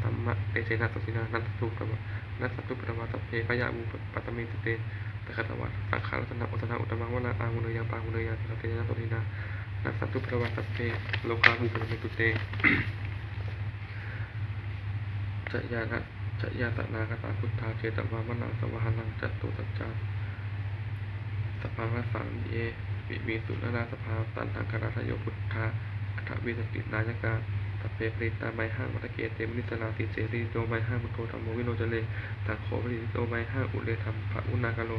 ທຳມະເຕເຈນະ ໂສທິນາ ນັດສັນຕຸ ພະຄະວາ ນັດສັນຕຸ ພະຄະວາ ສັບເພ ພະຍາ ວູປະຊາເມ ສຸເຕ ສັກກະຕະວາ ສັງຄະລັດຕະນັງ ໂອສະຖັງ ອຸດຕະມັງ ວະລັງ ອາຫຸເນຍັງ ປາຫຸເນຍັງ ສັກກະເຕຈະນະ ໂສທິນາ ນັດສັນຕຸ ພະຄະວາ ສັບເພ ໂລຄາ ວູປະຊາເມ ສຸເຕ ຈະຍານະ ຈະຍາສະນາຄະຕາ ພຸດທາ ເຈຕະວາ ວະລັງ ສະວາຫາລັງ ຈະຕຸສັດຈາ ສະພັງ ລັດສັງ ເຍ ວິວິງສຸ ນານາສະພາ ຕັນຫັງຄະລາທະໂຍ ພຸດທາ ອັດຖະວິສະຕິນາຍະກາ ສັບເພ ປະນິດຕາ ໄມຫັງ ວັດຕະເກ ເຕ ມຸນີສະລາ ຕິເສ ນິໂຕ ໄມຫັງ ພຸດໂທ ທຳໂມ ວິໂລຈະເລ ສັງໂຄ ປະສິດທິໂຕ ໄມຫັງ ອຸເຣ ທຳພະກຸນາກະໂລ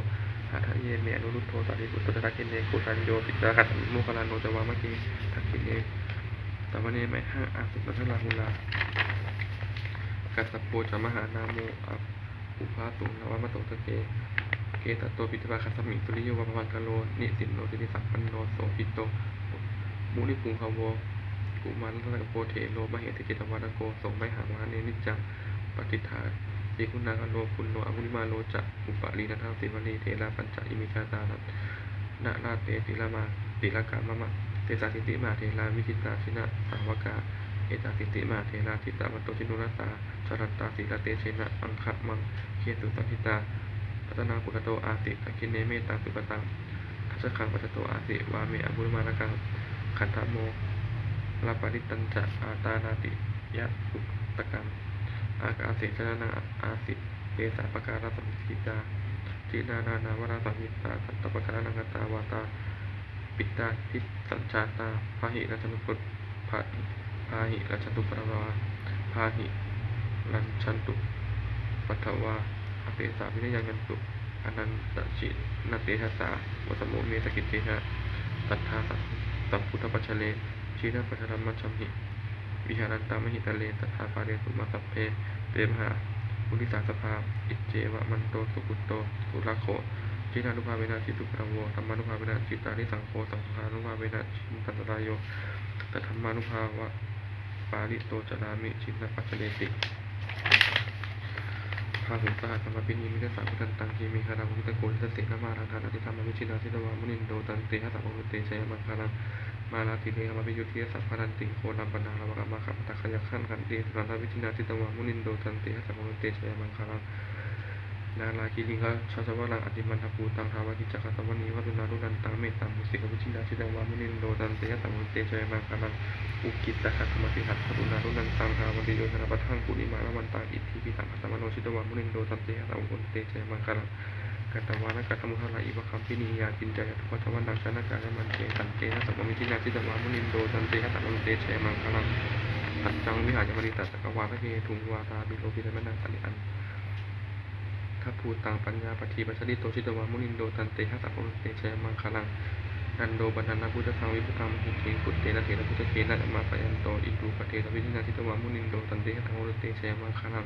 ຫະທະເຍ ເມ ອະນຸລຸດໂທ ສາລີປຸດໂຕ ຈະ ດັກຂິເນ ໂກສັນໂຍ ປິຕະກະສະມິງ ໂມກຄະລານໂນ ຈະ ວາມະເກ ທັກຂິເນ ສາວະເນ ໄມຫັງ ອາສຸ ນະທະລາຫຸລາ ກັດສະໂປ ຈະ ມະຫານາໂມ ອະ ອຸພາສຸງ ນະວະມະໂຕ ສະເກ ເກສະໂຕ ປິຕະວາ ຄະສະມິງ ສຸລິໂຍ ວະ ພະວັງຄະໂລ ນິຊິນໂນ ສິລິສຳປັນໂນ ໂສພິໂຕ ມຸນິປຸງຄະໂວ ກຸມາລະທັດສະກະໂປ ເຖໂລ ມະເຫສີ ເຈຕະວາທະໂກ ໂສ ໄມຫັງ ວະລະເນ ນິດຈັງ ປະຕິດຖາເຕ ຄຸນາກະໂລ ປຸນໂນ ອະງຸລິມາໂລ ຈະ ອຸປະລີ ນະທັງ ສີວະລີ ເຖລາ ປັນຈະ ອິມິ ຈາຕາ ນະລາເຕ ຕິລະມາ ຕິລະກາ ມະມະ ເຕສາສິຕິ ມະຫາເຖລາ ວິກິຕາ ຊິນະສາວະກາ ເອສາສິຕິ ມະຫາເຖລາ ທິຕະວັນໂຕ ຈິນໂນລະສາ ຈະລັນຕາ ສີລະເຕເຊນະ ອັງຄະມັງເຄສຸ ສັນທິຕາ ລັດຕະນັງປຸດທະໂຕ ອາຕິ ດັກຂິເນ ເມຕັງ ສຸກະຕັງ ສະຂັງປັດຈະໂຕອາສີ ວາເມ ອັງກຸລິມາລະກັງ ຄັນທະໂມລະປະລິຕັນຈະ ອາຕານາຕິຍະສຸຕະກັງ ອາກາເສ ຈະລະນັງອາສີ ເຕສາປະກາລັງສະເພ ສິຕາ ຈິນນານານາວະລະສັງກິດຕາ ສັດຕະປະກາລັງຄະຕາ ວາຕາປິດຕາທິສັນຈາຕາ ພາຫິລັນຈະນຸ ພະ ພາຫິລັນຈະນຸ ພະທະວາ ພາຫິລັນຈະນຸ ພະທະວາ ອະເປສາວິນະຍັງຍັນຕຸ ອະນັນຕະຈິນນະເຕຊະສາ ວະສະໂມເມ ສະກິດເຕຊະ ສັດທາ ສຳພຸດທະປັດຈະເລ ຈີນະປັດຈະທຳມັດຈະມິ ວິຫາລັນຕັງມະຫິຕະເລ ສັດທາປາເລສຸມາສັບເພ ເຕມະຫາປຸລິສາສະພາ ອິດເຈວະມັນໂຕ ສຸກຸດໂຕ ສຸລະໂຄ ຈີນານຸພາເວນະ ຈິນຕຸປະທາໂວ ທຳມານຸພາເວນະ ຈິດຕາທິສັງໂຄ ສັງຄານຸພາເວນະ ຈິນຕັນຕະລາໂຍ ສັດທຳມານຸພາວະ ປາລິໂຕຈະລາມິ ຈິນນະປັດຈະເລຕິ ພາຫຸສະຫັດສະມາພິນິມິດທະສາ ຄຸດທັນຕັງ ທີເມຄະລັງ ໂອທິຕະໂກ ທິຕະເສນະມະຫາລັງ ທານາທິທຳມະວິຈິນນາ ຈິດຕະວາມຸນິນໂດ ຕັນເຕຫະສະພະວັນຕຸ ເຕຊະຍະມັງຄະລັງ ມາລາຕິເລກະມະພິຍຸດທິ ສະພະທັນຕິ ໂຄລຳປະນາລະວະກະມະຄະປະທັກຂະຍັກຂັນ ຂັນຕິສຸນັນທະວິຈິນນາ ຈິດຕະວາມຸນິນໂດ ຕັນເຕຫະສະພະວັນຕຸ ເຕຊະຍະມັງຄະລັງ ນາລາຄິລິງຄະຊາສະວະລັງ ອະຕິມັນທະພູຕັງ ທາວະກິດຈະຄະສະວະນີ ວັດຖຸນາລຸນັນຕັງ ເມຕຕາມຸສິກະວິຈິນນາ ຈິດຕະວາມຸນິນໂດ ຕັນເຕຫະສະພະວັນຕຸ ເຕຊະຍະມັງຄະລັງ ອຸກິດຕະຄະສະມາພິຫັດ ວັດຕຸນາລຸນັນຕັງ ທາວະລິໂຍທະນະປະທັງ ກຸລິມາລະວັນຕັງ ອິດທິພິສັງຄະຕະມະໂນ ຈິດຕະວາມຸນິນໂດ ຕັນເຕຫະສະພະວັນຕຸ ເຕຊະຍະມັງຄະລັງ ກັດຕະວານະກະທະມຸດທະລາ ອີວະຄຳພິນີຍາ ຈິນຈາຍະທຸກຂະສະວະນັງ ຊະນະກາຍະມັນເຕ ຕັນເຕຫະສະພະວັນຕຸ ຈິນນາ ຈິດຕະວາມຸນິນໂດ ຕັນເຕຫະສະພະວັນຕຸ ເຕຊະຍະມັງຄະລັງ ສັດຈັງວິຫາຍະມະນິຕາ ຈັກກະວານະເກຕຸງ ວາຕາບິໂລພິລະມະນັງ ອະລິອັນ ທະພູຕັງ ປັນຍາປະທີປັດຈະລິໂຕ ຈິດຕະວາມຸນິນໂດ ຕັນເຕຫະສະພະວັນຕຸ ເຕຊະຍະມັງຄະລັງ ນັນໂດປະນັນນະພຸດທະສັງ ວິພຸດທັງມະຫິດທິງ ປຸດເຕນະເຖລະປຸດທະເກນະ ມາປະຍັນໂຕ ອິນດູປະເທສະວິທິນາ ຈິດຕະວາມຸນິນໂດ ຕັນເຕຫະສະພະວັນຕຸ ເຕຊະຍະມັງຄະລັງ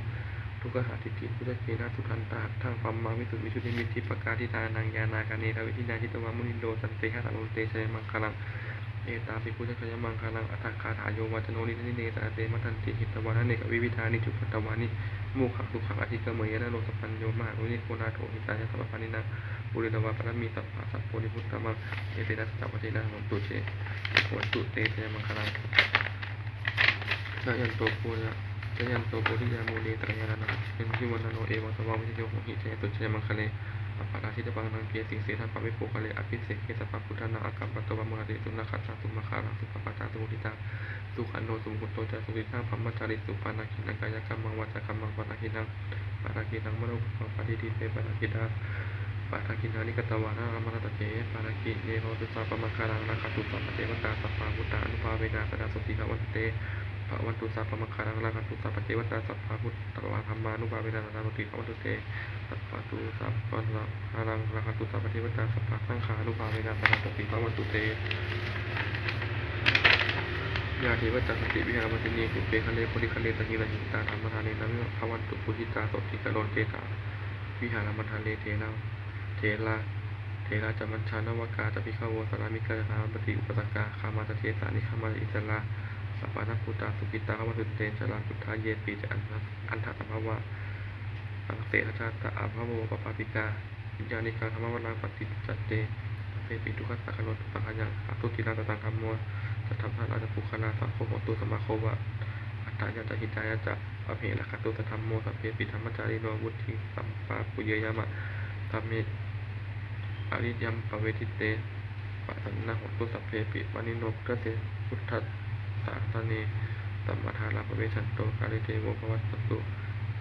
ທຸກຂະຫາທິດຖິງ ພຸດທະເກນະ ສຸທັນຕະຫັດຖັງ ທຳມັງ ວິສຸດວິຊຸດທິມິດທິປະກາທິທານາງ ຍານາກາເນ ທະວິທິນາ ຈິດຕະວາມຸນິນໂດ ຕັນເຕຫະສະພະວັນຕຸ ເຕຊະຍະມັງຄະລັງ ເອຕາປິ ພຸດທະກາຍະມັງຄະລັງ ອັດຖະກາຖາ ໂຍວາຈະໂນ ນິດທະນິເນ ສາລະເຕ ມັດທັນຕິ ຫິຕະວານະ ເນກະວິວິທານິ ຈຸກປັດຕະວານິ ໂມຄັງ ທຸກຂັງ ອະທິກຳເມຍະ ນະໂລສະປັນໂຍ ມະຫາມຸນິ ໂຄນາໂຖ ຫິຕາຍະ ສັບພະປານິນາ ປຸເຣຕະວາ ປາລະມີ ສັບພາ ສັບໂພ ນິພຸດຕະມັງ ເອເຕນະ ສັດຕະ ປະເທນະ ໂຫນຕຸ ເຕ ໂຫນຕຸ ເຕຊະຍະມັງຄະລັງ ຈະຍັນໂຕ ໂພ ຈະຍັນໂຕ ໂພທິຍາ ມູເລ ຊາຄະຍານານັງ ເອຫິວັນນະໂນ ເອວັງ ສະວັງ ວິຊະໂຍ ໂຫຫິ ຈະຍັນຕຸ ຈະຍະມັງຄະເລ ອະປະລາຊິຕະບັງລັງເກ ສີເສນະ ພະວິໂພຄະເລ ອະພິເສກເກ ສັບພະພຸດທານັງ ອາກຳປະໂຕ ວາມຸນະຕິ ສຸນັກຂັດທັງ ສຸມະຄາລັງ ສຸປະພາຕັງ ສຸມຸທິຕັງ ສຸຂັນໂທ ສຸມຸດໂທ ຈາຕຸວິທາງ ພະມະຈາຣິ ສຸປານາຄີ ນັງ ກາຍະກຳມັງ ວາຈາກຳມັງ ປານາຄີນັງ ປານາຄີນັງ ມະໂນພູປັງ ປະຕິທິເຕ ປານາຄີຕາ ປານາຄີນານິ ກະຕະວານາ ອາຣາມະລັດຖະເກ ປານາຄີເນ ພະວັນຕຸ ສັບພະມັງຄະລັງ ລັກຂັນຕຸ ສັບພະເທວະຕາ ສັບພາພຸດທາ ອານຸພາເວນາ ສະດາໂສຕິ ພະວັນຕຸເຕ ພະວັນຕຸ ສັບພະມັງຄະລັງ ລັກຂັນຕຸ ສັບພະເທວະຕາ ສັບພາພຸດທາ ທຳມານຸພາເວນາ ສະດາໂສຕິ ພະວັນຕຸເຕ ສັບພະຕຸ ສັບພະລັງ ລັກຂັນຕຸ ສັບພະເທວະຕາ ສັບພະສັງຄານຸພາເວນາ ສະດາໂສຕິ ພະວັນຕຸເຕ ຍາເທວະຕາ ສັນຕິວິຫາລະວັດຕິນີ ປູເປຄະເລ ໂພລິຄະເລ ສະຫິລະຫິດຕາ ທຳມະທາເນນະ ພະວັນຕຸ ປູຊະຕາ ໂສຕິກະໂລເກສາ ວິຫາລະມັນທະເລ ເຖລາ ເຖລາ ເຖລາຈະມັນຊາ ນະວະກາຈະພິກຂະໂວ ສາລາມິກາຈະ ສາລາມະຕິ ອຸປະສະກາ ຄາມາຈະເທສາ ນິຄາມາຈະອິດສະລາ ສະປານະພູຕາ ສຸກິຕາ ພະວັນຕຸເຕ ຈະລາປຸດທາ ເຍປິ ຈະ ອັນທະ ອັນທະສຳພະວາ ສັງເສນະຊາຕະ ອະພະໂວ ປະປາຕິກາ ຍານິກັງ ທຳມະວະລັງ ປະຕິດຈະເຕ ສັບເພປິ ທຸກຂະສາຄະໂນ ທຸກສັງຂະຍັງ ອະຕຸຕິລັງ ຕະຕັງ ທຳໂມ ສັດທັງສາລາ ຈະ ປຸກຄະລາ ສັງໂຄ ໂຫຕຸ ສະມາໂຄ ວະ ອັດຖະຍະ ຈະ ຫິຕາຍະ ຈະ ອະເພລະຄະຕຸ ສັດທັງໂມ ສັບເພປິ ທຳມະຈາຣິໂນ ວຸດທິງ ສຳປາປຸເຍຍະມະ ທຳເມ ອະລິຍັມ ປະເວທິເຕ ປະສັນນະໂຫຕຸ ສັບເພປິ ປານິໂນ ພຸດທະເສ ພຸດທະສາສະເນ ສັມມະທາລາ ປະເວຊັນໂຕ ກາເລ ເທໂວ ພະວັດສັນຕຸ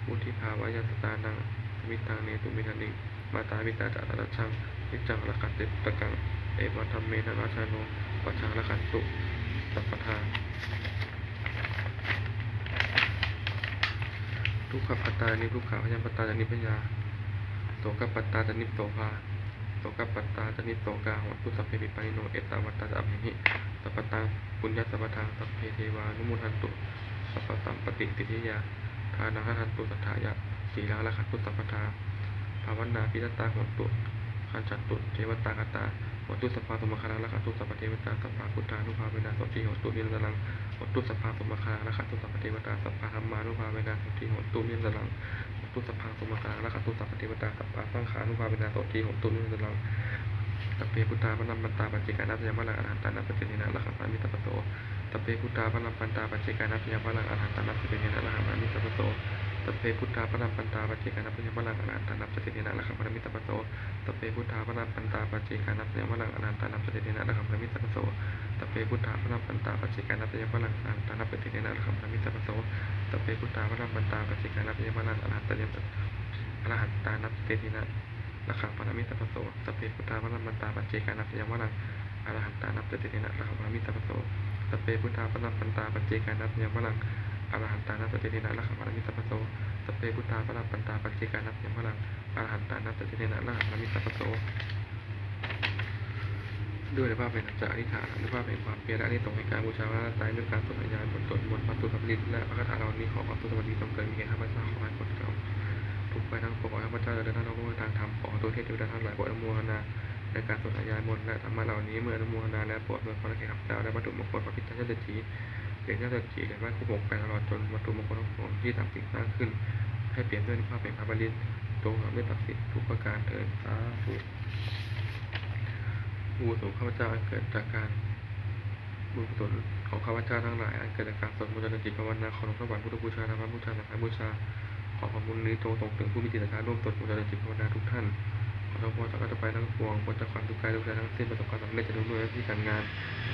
ວຸດທິພາວະຍະ ສະຕານັງ ສະມິດທັງ ເນຕຸ ເມທານິ ມາຕາ ປິຕາ ຈະ ສັດທັງ ນິດຈັງ ລັກຂັນຕຸ ຕະກັງ ເອວັງ ທຳເມ ທະລາຈາໂນ ປັດທັງ ລັກຂັນຕຸ ສັບພະທາ ທຸກຂະປັດຕາ ນິດທຸກຂາ ພະຍັງປັດຕາ ຈະ ນິດພະຍາ ໂສກະປັດຕາ ຈະ ນິດໂສພາ ໂສກະປັດຕາ ຈະ ນິດໂສກາ ໂຫຕຸ ສັບເພປິ ປານິໂນ ເອຕາວັດຕາ ຈະ ອຳເຫຫິ ສັບພະຕັງ ປຸນຍະສະບະທັງ ສັບເພເທວານຸໂມທັນຕຸ ສັບພະສຳປະຕິ ສິດທິຍາ ທານັງ ທັດທັນຕຸ ສັດທາຍະ ສີລັງ ລັກຂັນຕຸ ສັບພະທາ ພາວະນາ ພິລະຕາ ໂຫຕຸ ຄັນທັນຕຸ ເທວະຕາຄະຕາ ໂຫຕຸ ສັບພັງ ສຸມັງຄະລັງ ລັກຂັນຕຸ ສັບພະເທວະຕາ ສັບພະພຸດທານຸພາເວນາ ໂສຕິ ໂຫຕຸ ນິລັນຕະລັງ ໂຫຕຸ ສັບພັງ ສຸມັງຄະລັງ ລັກຂັນຕຸ ສັບພະເທວະຕາ ສັບພະທຳມານຸພາເວນາ ໂສຕິ ໂຫຕຸ ນິລັນຕະລັງ ໂຫຕຸ ສັບພັງ ສຸມັງຄະລັງ ລັກຂັນຕຸ ສັບພະເທວະຕາ ສັບພະສັງຄານຸພາເວນາ ໂສຕິ ໂຫຕຸ ນິລັນຕະລັງ Sabbe buddhā balappattā paccekānañca yaṃ balaṃ arahantānañca tejena rakkhaṃ bandhāmi sabbaso. Sabbe buddhā balappattā paccekānañca yaṃ balaṃ arahantānañca tejena rakkhaṃ bandhāmi sabbaso. Sabbe buddhā balappattā paccekānañca yaṃ balaṃ arahantānañca tejena rakkhaṃ bandhāmi sabbaso. Sabbe buddhā balappattā paccekānañca yaṃ balaṃ arahantānañca tejena rakkhaṃ bandhāmi sabbaso. Sabbe buddhā balappattā paccekānañca yaṃ balaṃ arahantānañca tejena rakkhaṃ bandhāmi sabbaso. Sabbe buddhā balappattā paccekānañca yaṃ balaṃ arahantānañca tejena rakkhaṃ bandhāmi sabbaso. Sabbe buddhā balappattā paccekānañca yaṃ balaṃ arahantānañca tejena rakkhaṃ bandhāmi sabbaso. Sabbe buddhā balappattā paccekānañca yaṃ balaṃ arahantānañca tejena rakkhaṃ bandhāmi sabbaso. Sabbe buddhā balappattā paccekānañca yaṃ balaṃ arahantānañca tejena rakkhaṃ bandhāmi sabbaso. ດ້ວຍອານຸພາບແຫ່ງສັດຈະອະທິຖານ ອານຸພາບແຫ່ງຄວາມເປັນ ແລະ ອານິສົງແຫ່ງການບູຊາພະລັດຕະໄຕ ດ້ວຍການສວດອາຍາມນ ບົດສວດມົນ ພະສູດພະປະລິດ ແລະ ພະຄາຖາເຫຼົ່ານີ້ ຂໍຄວາມສຸກສະຫວັດດີຈົ່ງເກີດມີແກ່ຂ້າພະເຈົ້າ ຂໍໃຫ້ຄົນເຮົາທຸກໄພທັງປວງ ຂໍໃຫ້ຂ້າພະເຈົ້າຈະເດີນທາງໃນທາງທຳ ຂໍທວນເທບເທວະດາທັງຫຼາຍ ຂໍອະນຸໂມທະນາໃນການສວດອາຍາມນ ແລະ ທຳມະເຫຼົ່ານີ້ ເມື່ອອະນຸໂມທະນາແລ້ວ ໂປດອຳນວຍພອນໃຫ້ແກ່ຂ້າພະເຈົ້າ ໄດ້ວັດຖຸມົງຄົນ ພະພິດທະເຍາະເສດຖີ ເປັນເຍາະເສດຖີ ແລະ ໄມ້ຄູບຫົກແປດຕະຫຼອດຈົນວັດຖຸມົງຄົນທັງປວງທີ່ສາມສິ່ງສ້າງຂຶ້ນ ໃຫ້ເປັນດ້ວຍອານຸພາບແຫ່ງພະປະລິດ ຈົ່ງສຳເລັດສັກສິດທຸກປະການເທີ້ນ ສາທຸ. ບຸນກຸສົນຂອງຂ້າພະເຈົ້າອັນເກີດຈາກການ ບຸນກຸສົນຂອງຂ້າພະເຈົ້າທັງຫຼາຍ ອັນເກີດຈາກການສວດມົນ ຈະເລີນຈິດພາວະນາ ຂໍຫຼວງພະບາດພຸດທະບູຊາ ທຳມະບູຊາ ສັງຄະບູຊາ ຂໍຂອງບຸນນີ້ຈົ່ງສົ່ງເຖິງຜູ້ມີຈິດສັດທາທົ່ວໂລກ ຈົ່ງຈະເລີນຈິດພາວະນາທຸກທ່ານ ຂໍທັງພວກເຈົ້າຂ້າພະເຈົ້າໄປທັງປວງ ບໍ່ຈັກຄວາມທຸກກາຍທຸກໃຈທັງສິ້ນ ປະສົບຄວາມສຳເລັດ ຈະລຸລ່ວງໃນວິທີການງານ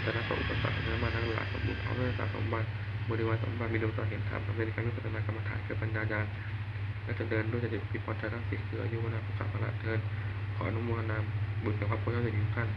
ຈະນະປະອຸປະສັກ ໃນທຳມະທັງຫຼາຍ ສົມບູນເອົາດ້ວຍຕາສົມບັດ ບໍລິວານສົມບັດ ມີດວງຕາເຫັນທຳ ສຳເລັດໃນການວິປັດສະນາກຳມະຖານ ເກີດປັນຍາຍານ ແລະ ຈະເລີນດ້ວຍສະຕິ ມີພອນໄຊທັງສີ່ ຄືອາຍຸ ວັນນະ ສຸຂະ ພະລະ ເທີ້ນ. ຂໍອະນຸໂມທະນາບຸນກັບຄອບຄົວເຈົ້າເສດຖີທຸກທ່ານ.